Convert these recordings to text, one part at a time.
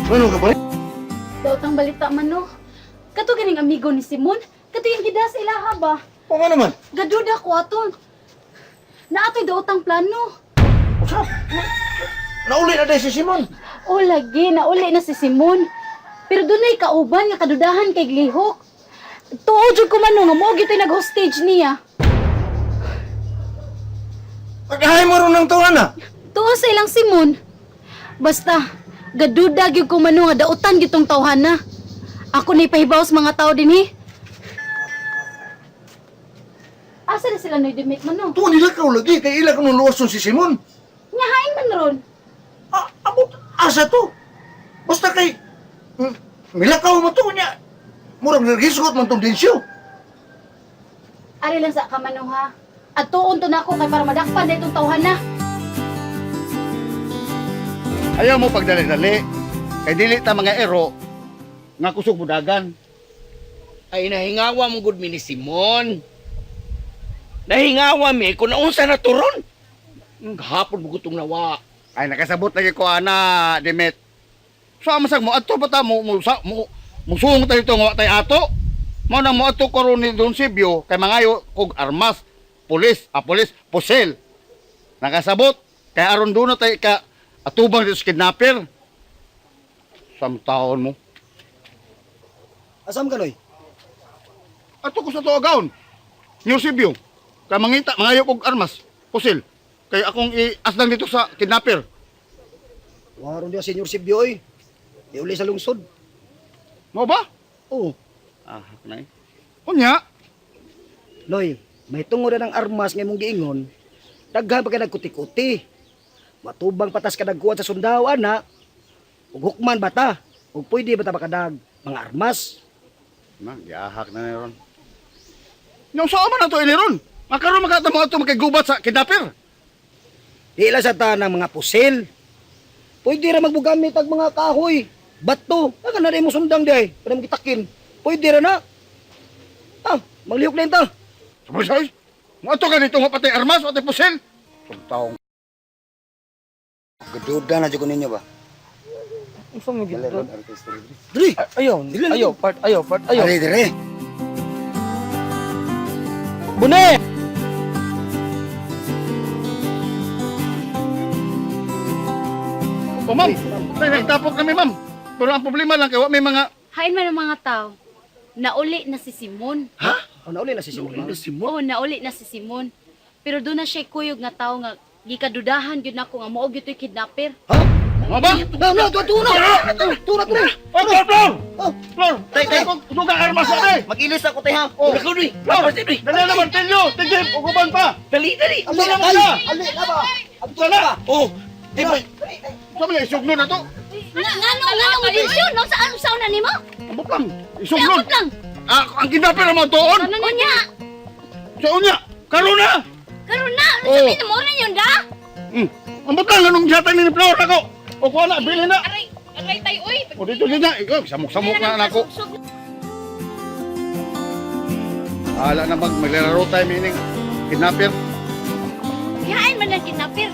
Ano ka ba? Daot ang balita man no. Kato ganing amigo ni Simon, kato yung gidas ilaha ba? O nga naman. Gaduda ko aton. Naatoy daot ang plano. Usa? Nauli na dahil si Simon. O lagi, nauli na si Simon. Pero dunay kauban nga kadudahan kay Glihok. Tuo jud ko man no, nga mao gyud to'y nag-hostage niya. Pagkahay mo ron ng tuwan na. Tuo sa ilang Simon. Basta, gaduda gyud ko man no, nga dautan gyud tong tawhana. Ako na ipahibaw sa mga tao dinhi. Asa na sila noy dimit man no? Tuwa nila ka lagi kay ila ka nung luwas si Simon. Nga hain man ron. Ah, abot asa to. Basta kay milakaw mo to niya. Murag nagisgot man tong densyo. Ari lang sa kamano ha. At tuon to nako kay para madakpan na itong tawhana. Ayaw mo pagdali-dali. Kay dili ta mga ero nga kusog budagan. Ay nahingawa mo gud mi ni Simon. Nahingawa mi kung naunsa na turon. Gahapon mo gutong nawa. Ay nakasabot lagi ko ana, Demet. So amasag mo adto pa ta mo mo sa mo musuong tayo to nga wa tay ato. Mao nang mo adto karon ni Don Sibyo kay mangayo og armas, pulis, pulis, pusel. Nakasabot kay aron doon na tay ka atubang dito sa kidnapper. Samtaon mo. Asam ka, Noy? Ato ko sa tuagaon. New Sibyo. Kay mangita mangayo og armas, pusil. Kay akong iasdang dito sa kidnapper. Waron diya, Senyor Sibyo, oy. Iuli sa lungsod. Mo ba? Oo. Ah, nay. Unya, Noy, may tungod na ng armas nga imong giingon. Daghan pa kay nagkuti-kuti. Matubang patas ka nagkuhan sa sundao, ana. Ug hukman bata. Ug pwede bata makadag mga armas. Na, giahak na ni ron. Yung saan man na to ini ron? Makaroon makata mo ato makigubat sa kidnapper. Di lang sa tanang mga pusil. Pwede ra magbugamit ang mga kahoy. Bato. Aga na rin mo sundang di ay. Para magitakin. Pwede ra na. Ah, maglihok na yun ta. Sabay-sabay. Mo ato ka dito nga patay armas, patay pusil. Taong Gaduda na jud ko ninyo ba? Unsa may gito? Dre! Ayaw, ayaw, part, ayaw, part, ayaw. Dre, dre. Bune! O ma'am, tay nagtapok kami ma'am. Pero ang problema lang kay wa may mga Hain man ang mga tao. Nauli na si Simon. Oh, nauli na si Simon. Simon. Oo, nauli na si Simon. Pero doon na siya kuyog nga tao nga gikadudahan gyud nako nga mao gyud to'y kidnapper. Ha? Mo ba? Na, na, tuwa, tuwa na. Tuwa na, tuwa na. Oh, Flor, Flor! Oh. Flor, Tay, tay. Suga armas sa tay. Mag-ilis ako tay ha. Oh. Ikaw ni. Flor, dali na martilyo, tigim, uguban pa. Dali, dali. Ali, Saan ali, na? ali na ba? Sana na. Oh, di ba? Sa mga isugno na to. Ngano ngano mo dinsyon no sa anong na nimo? Ambot lang. Isugnon. Ambot lang. Ah, ang kidnapper mo tuon. Unya, Sa unya. Karon na. karon na Oh. sabi mo na yun da. Ambot lang anong gihatag ni Flor ako. O kuha na, bili na. Aray, aray tayo, oy. O dito din na, ikaw, samok-samok na anak ko. Ala na maglalaro tayo meaning kidnapper. Gihain man ang kidnapper.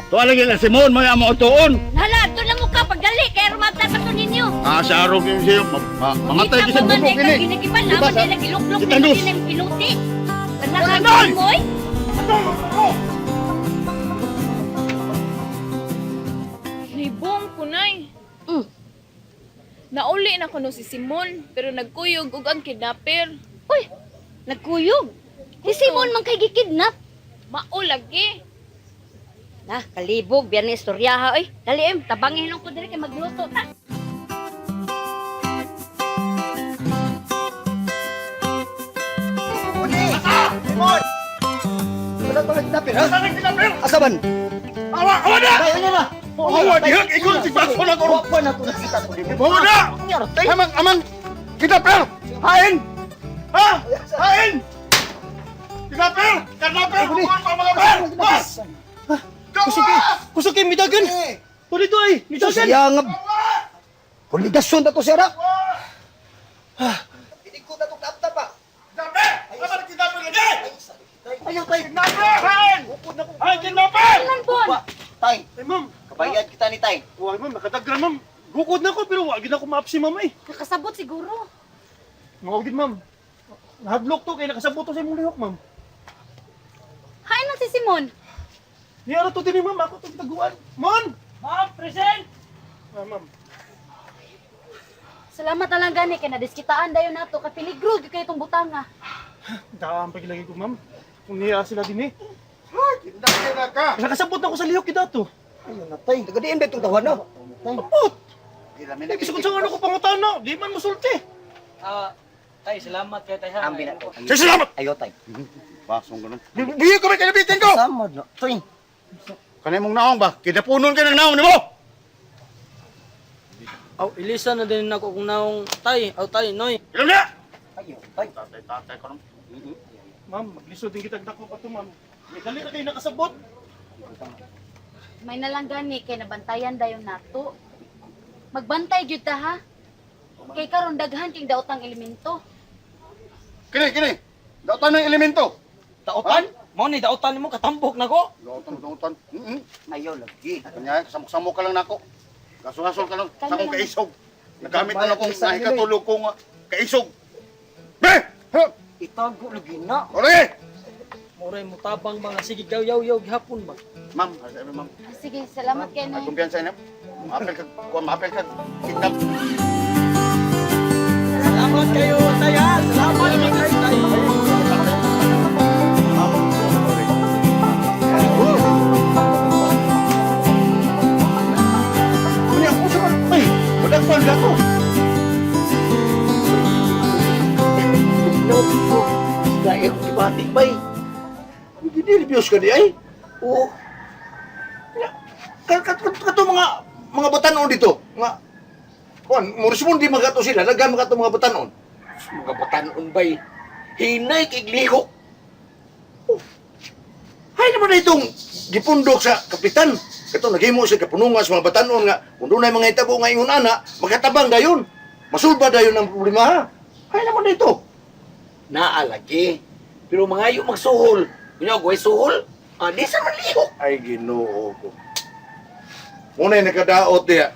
Tuwa lagi na Simon, mga amo tuon. Hala, to na mo ka pagdali kay rumata pa to ninyo. Ah, sa araw kini siyo, mamatay Kita kisag pa man bubok eh, kini. Ginagipan Diba naman sa- nila giluklok si nila Tandus? din ang pinuti. Tandos! Paglakan mo oy. Nibong kunay. Nauli na kuno si Simon, pero nagkuyog og ang kidnapper. Uy, nagkuyog. Si Simon man kay gikidnap. Mao lagi. Na, kalibog, biyan na istorya ha, oy. Dali em, tabangin lang ko diri kay magluto ta. Simon! Wala pa kidnapper, ha? Saan ang kidnapper? Asa man? Awa, awa na! Ay, ano na? Awa, dihag, ingon si Baso na ko. Wa pa na to nakita ko. Awa na! Amang, amang, kidnapper! Hain! Ha? Hain! Kidnapper! Kidnapper! Kukuha pa mga bar! Bas! Kusuki, kusuki, midagan! O dito ay, midagan! Siya nga. Kuligasyon na to siya ra. Inikot na to kaabta pa. Kidnapper! Amang kidnapper lagi! Ayaw tayo. Kidnapper! Hain! Hain, kidnapper! Man bon. tay. Ay, ma'am. Kabayad kita ni tay. Wa, ma'am, nakadagran, ma'am. Gukod na ko, pero wa gid ako maapsi, ma'am, ay. Nakasabot siguro. Mao gid, ma'am. Nahadlok to, kay nakasabot to sa imong lihok, ma'am. Hain na si Simon. Niara to din, ma'am. Ako itong taguan. Mon! Ma'am, present! Ah, ma'am. Salamat na lang gani kay nadiskitaan dayon nato kay peligro gyud kay itong butanga. Daan pagilagi ko, ma'am. Kung niya sila din eh. Kindakin na ka. Nakasabot na ako sa lihok kita to. Ayun na tay. Taga diin ba itong tawa na? Abot! Gilami na Kasi kung sa ano ko pangutana, di man musulti. Ah, tay, salamat kay tay ha. Ambi na tay. Sige, salamat. Ayo tay. Basong ganun. Biyo ko may kinabitin ko. Samod na tay. Kanay mong naong ba? Kinapunon ka ng naong nimo. Aw, ilisa na din ako kung naong tay. Aw, tay, noy. Ilam na. Ayo tay. Tatay, tatay ko nung. Ma'am, maglisod din kita dako pa to, ma'am. Dali na kayo nakasabot. May na lang gani kay nabantayan dayon nato. Magbantay gyud ta ha. Kay karon daghan king daotang elemento. Kini, kini. Dautan ng elemento. Dautan? Mao ni dautan nimo katambok nako. Dautan, dautan. Ayo lagi. Kanya, samok-samok ka lang nako. Gasol-gasol ka lang. Kanya Sa akong lang. kaisog. Nagamit na lang akong nahikatulog kong kaisog. Be! Ha! Itago lagi na. Oleh! Muray mo tabang mga sige gaw-yaw-yaw gihapon ba. Ma'am, sabi ma'am. Ah, sige, salamat kay Ay, Noy. kumpiyansa niya. Maapel ka, kuha, maapel ka. Kidnap. Salamat kayo tay ha. Salamat kay tay. Ma'am, sorry. Ano yan? Usa man. Ay, wala pa ang gato. No ko. Dahil ko gibati bay. Ginilbios ka di ay. Oo. Kato mga batanon dito. Nga, kuan, mo responde magato sila, daghan magato mga batanon. Mga batanon bay. Hinay kay lihok. Hay naman na itong gipundok sa kapitan. Kato naghimo sa kapunungan sa mga batanon nga kung dunay mga hitabo nga ingon ana, makatabang dayon. Masulba dayon ang problema ha. Hay naman na ito. Naalagi. Pero mga ayo magsuhol. Kunya ko ay suhol. Ah, di sa man lihok. Ay Ginoo ko. Muna'y nakadaot diya.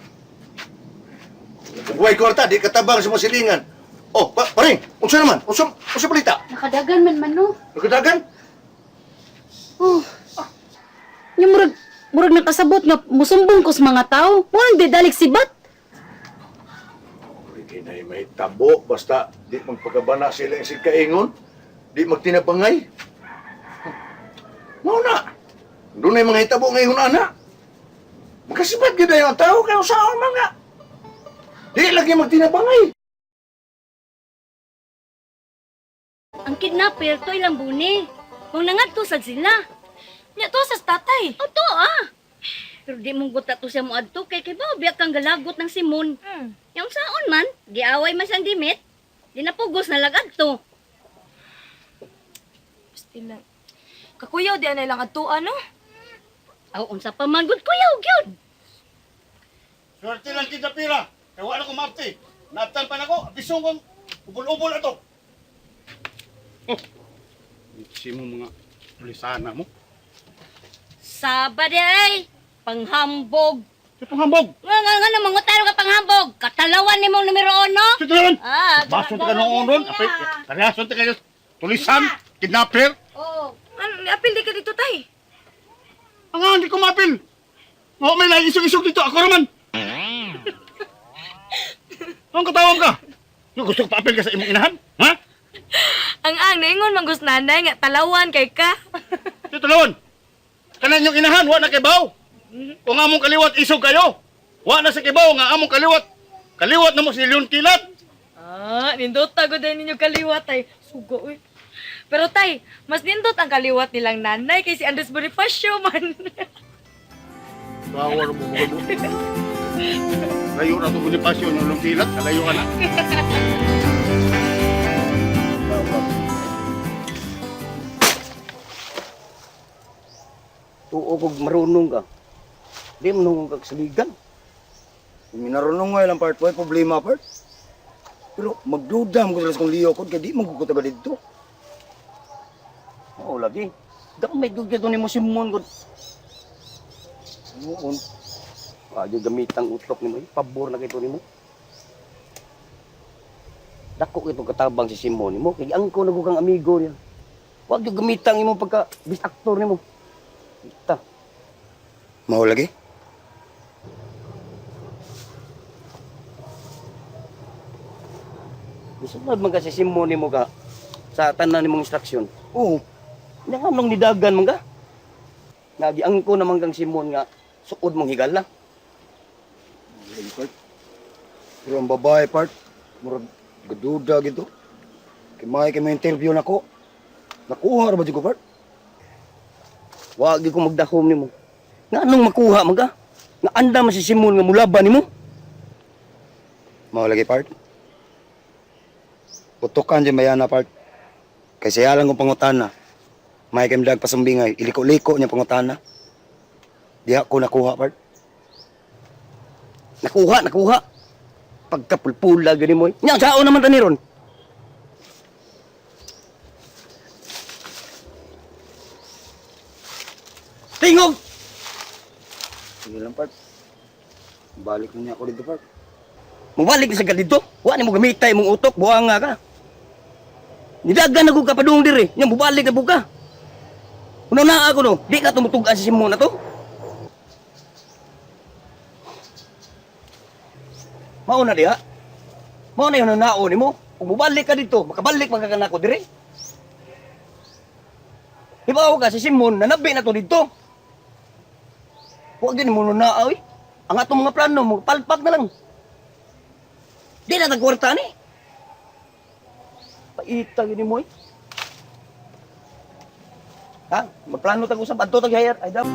Huwag kwarta, di katabang sa mga silingan. Oh, paring, unsa naman? Unsa balita? Nakadagan man man no. Nakadagan? Oh. Yung murag nakasabot nga musumbong ko sa mga tao. Murag di dalik sibat. Kinay may tabo, basta di magpagabana sila ang kaingon, di magtinabangay. Mao na. Doon ay mga hitabo ngayon, ana. Magkasibat gyud ang tao kayo sa mga. Di lagi magtinabangay. Ang kidnapper to ilang buni. Kung nangadto sad sila. Nya to sa tatay. Oto ah. Pero di mong guta to siya mo adto kay kay bao biyak kang galagot ng Simon. Yang saon man, giaway man siyang dimit. Di napugos na lag adto. Pastila. Kakuyaw di anay lang adto ano? Aw unsa pa man gud kuyaw gyud. Swerte lang kita pira. Kay wala ko maapti. Naabtan pa nako, bisong kong ubol-ubol ato. Oh. Simo mga tulisana mo. Saba di ay panghambog. Sa panghambog. Nga nga nga na mangutaro ka panghambog. Katalawan nimong numero uno. Sa talawan. Ah, Baso ta ka noon ron. Apay, karihason ta kayo. Tulisan, kidnapper. Oh. Ano, niapil di ka dito tay. Ang nga, hindi ko maapil. Oo, may laing isog-isog dito. Ako naman. Ang katawang ka? Gusto ko paapil ka sa imong inahan? Ha? Ang naingon manggus nanay nga talawan kay ka. Sa talawan. Kanan yung inahan, wa na kay baw. Kung among kaliwat, isog kayo. Wa na sa kibaw nga among kaliwat. Kaliwat na mo si Leon Kilat. Ah, nindot ta gud ninyo kaliwat tay. Sugo uy. Pero tay, mas nindot ang kaliwat nilang nanay kay si Andres Bonifacio man. Bawal mo mo. Layo na ito Bonifacio yung Leon Kilat. Kalayo ka na. Tuo kog marunong ka. Di mo nung kag saligan. Kung minarunong nga ilang part boy, problema part. Pero magduda mo kung kung liyo ko, kaya di magkukuta ba dito? Oo lagi. Dako may dugya to nimo Simon gud. Noon. Wa gamitang utok nimo, eh. Pabor na kito nimo. Dako kito katabang si Simon nimo kay angko na kang amigo niya. Wa gyud gamitang imo pagka best actor nimo. Kita. Mao lagi. Gisunod man ka si Simon nimo ka sa tanan nimong instruction. Oo. Nya nganong nidagan man ka? Nagiangko naman kang Simon nga suod mong higala. Lagi, part. Pero ang babae, part, murag gaduda gito. Kay may kay may interview nako. Nakuha ra ba jud ko, part? Wa gyud ko magdahom nimo. Nganong makuha man ka? Nga anda man si Simon nga mulaban nimo? Mao lagi, part. Utokan di mayana, part. Kay siya lang kong pangutana. May kay dag pasumbingay, iliko-liko niya pangutana. Diha ko nakuha, part. Nakuha, nakuha. Pagkapulpula gani mo. Nya sao naman tani ron? Tingog! Sige lang, part. Balik na niya ako dito, part. Mubalik na sa dito. Wa ni mo gamitay mong utok, buang nga ka. Nidagan na ko kapadung diri. Nya mubalik na buka. Uno na ako no, di ka tumutugan sa Simon na to. Mao na diha. Mao na yun ang nao nimo. Kung mubalik ka dito, makabalik man ka kanako diri. Hibaw ka si Simon, nanabi na to dito. Huwag din mo na oy. Ang atong mga plano, mo palpak na lang. Di na tagkwarta ni. Paita gini mo eh. Ha? Magplano tag usab adto tag hayar. Ay dap.